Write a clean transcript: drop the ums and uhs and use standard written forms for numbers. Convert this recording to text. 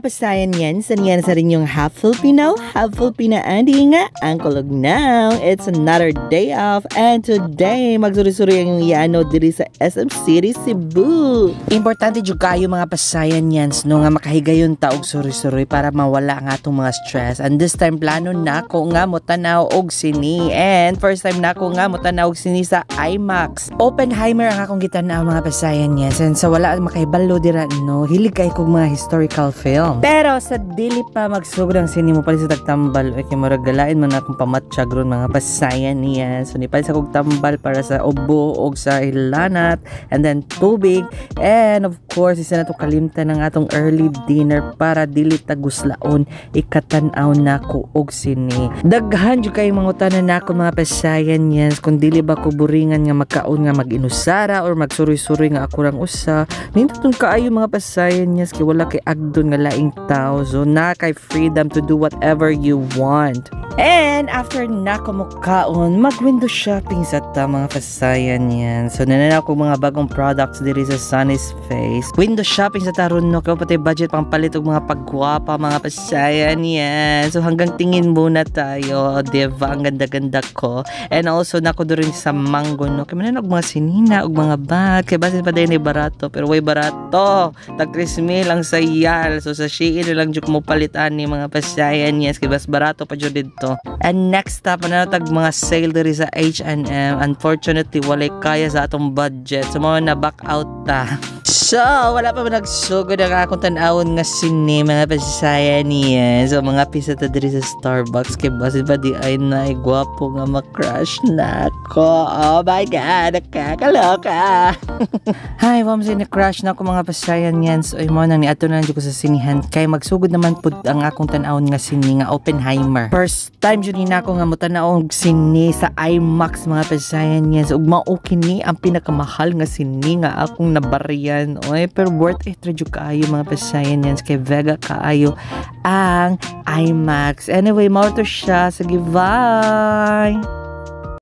Mga pasayan yan, sa niyan sa rin yung half Filipino, half Filipina Andy nga ang kulog now. It's another day off and today magsuri-suri ang yano diri sa SM City, Cebu. Importante jud kayo, mga pasayan yan, no, nga makahigayon ta og suri-suri para mawala ang atong mga stress. And this time plano nako nga motanaw og sini, and first time nako nga motanaw og sini sa IMAX. Oppenheimer ang akong gitanaw, mga pasayan yan. And sa wala makahibalo dira, no, hilig kay kog mga historical film. Pero sa dili pa magsugod ang sini, mo palit sa tagtambal, ay kay murag galain man akong pamatsyag ron, mga pasayan niya. So nipalit sa kog tambal para sa ubo og sa hilanat and then tubig, and of course isa na to kalimtan ng atong early dinner para dili ta guslaon ikatan-aw nako og sini. Daghan jud kay mangutana nako, mga pasayan niya, kung dili ba ko buringan nga magkaon nga mag-inusara or magsuroy-suroy nga ako rang usa. Nindot kaayo, mga pasayan niya, kay wala kay agdon nga laing tao, so na kay freedom to do whatever you want. And after nako mokaon, mag window shopping sa ta, mga pasayan yan. So nananaw ko mga bagong products diri sa Sunny's Face. Window shopping sa taron, no, kay pati budget pang palit og mga pagwapa, mga pasayan yan. So hanggang tingin muna tayo, diba? Ang ganda-ganda ko. And also nako diri sa Mango, no, kay mananaw og mga sinina og mga bag kay basin pa dayon ni barato, pero way barato. Tag 3 mil ang sayal. So sa Shein na lang jud mo palitan ni, mga pasayan yes, kay bas barato pa jud didto. And next stop, ano, tag mga sale diri sa H&M. Unfortunately, walay kaya sa atong budget. So mao na back out ta. So, wala pa ba nagsugod ang akong tan-awon nga sine, mga pasaya niya. So, mga pisa ta diri sa Starbucks kay basin pa di ay na gwapo nga ma-crush na ako. Oh my God, nakakaloka. Hi, wam na crush na ako, mga pasayan yan. So, ay mo nang niadto na lang ko sa sinihan kay magsugod naman pud ang akong tan-awon nga sine nga Oppenheimer. First time jud ni nako nga motanaw og sine sa IMAX, mga pasayan yan. So, ug mao kini ang pinakamahal nga sine nga akong nabariyan. Oy, pero worth it ra jud kaayo, mga pasayan yan, kay Vega kaayo ang IMAX. Anyway, mao to siya. Sige, bye!